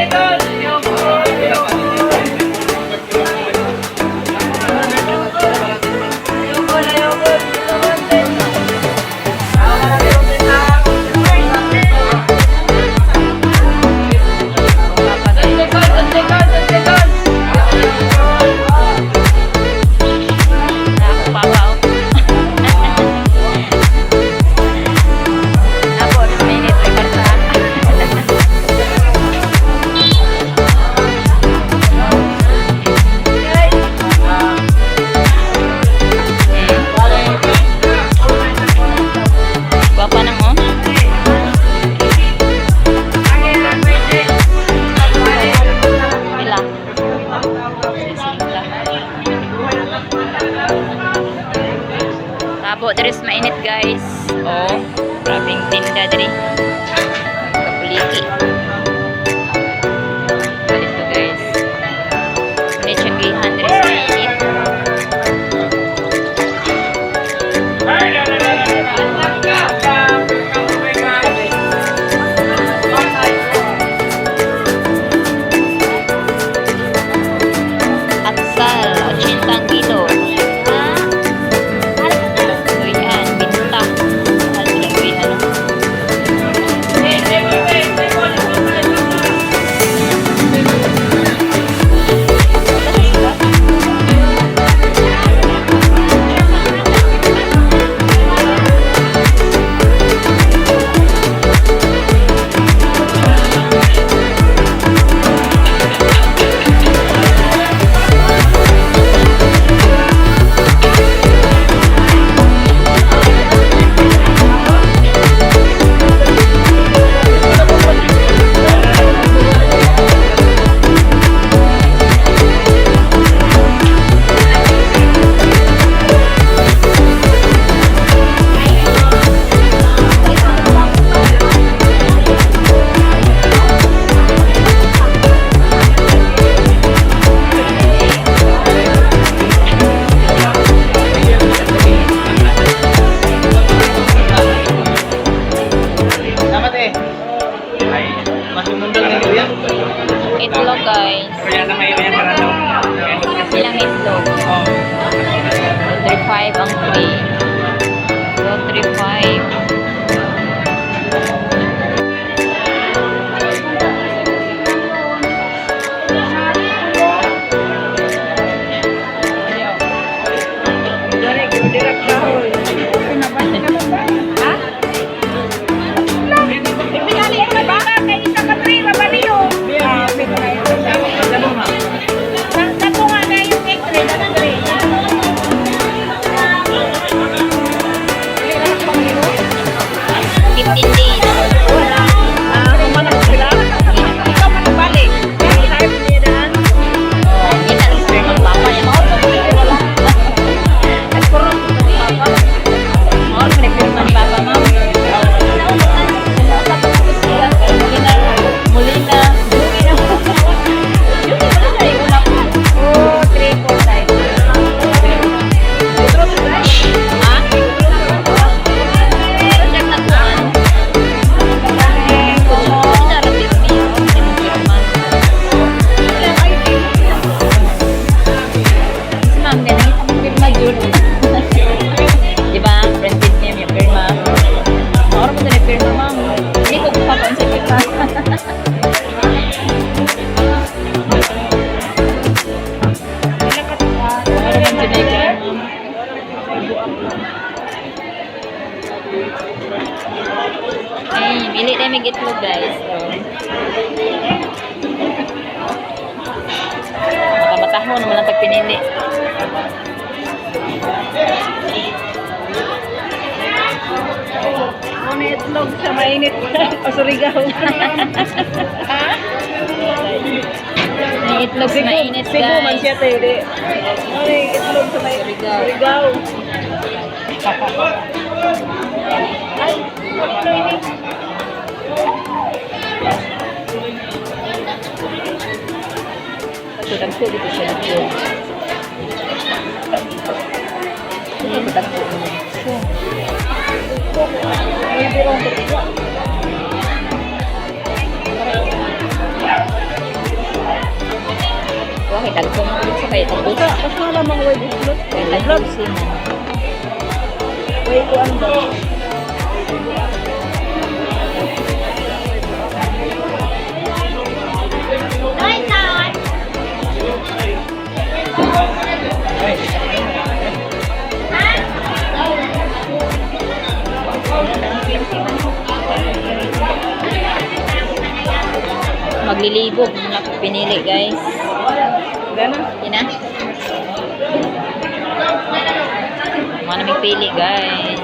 Papa, guys. Na ako, papa, oh. Ako, ano mainit, may karta. Gwapa nang, oh. Pila? 60. Tabo diri sa mainit, guys. Oh, grabing tinda diri. Kapuliki. Dito, guys. May tiyanggihan diri sa mainit. Atsal, 80 ang kilo. Ah, Luyan, binta. Mahal sila luyan, no? Dapat eh. Ay, masumundal na kuya. Itlog, guys. Kaya na may may karanaw. Ilang itlog? Oh. 2, 3, 5 ang 3. 2, 3, 5. 15 days. Oh, kita lang sir ng papa. Yung mga wala. Papa. Mga pinipirma ni papa, ma'am. Molina, Molina, Molina. Yun, wala na yung una ko. Ha? Pero siya natuan. Molina, rapirmi. Pinipirma. Si ma'am, ganun ang pirma, Jud. Di ba? Printed name yung pirma. Mauro mo na pirma, ma'am. Hindi ko papaon sa pirma. Mauro man dyan ay ma'am. Ay, bili na may itlog, guys. So, mata-matahon, walang tagpinili. Itlog sa mainit o Surigao. May itlog sa mainit, Cebu man guys. siya tayo di. May itlog sa may Surigao. Surigao. Ay, ito ini. Ito, dagko dito siya. Dagko. Ito, dagko. Ay, birong Kay dagko man ulit sa kay tagos. Basta lamang way itlog. Kay tagos man. Way kuan ba? Maglilibog na ako pinili, guys. Gana? Ina? Mga namig pili, guys.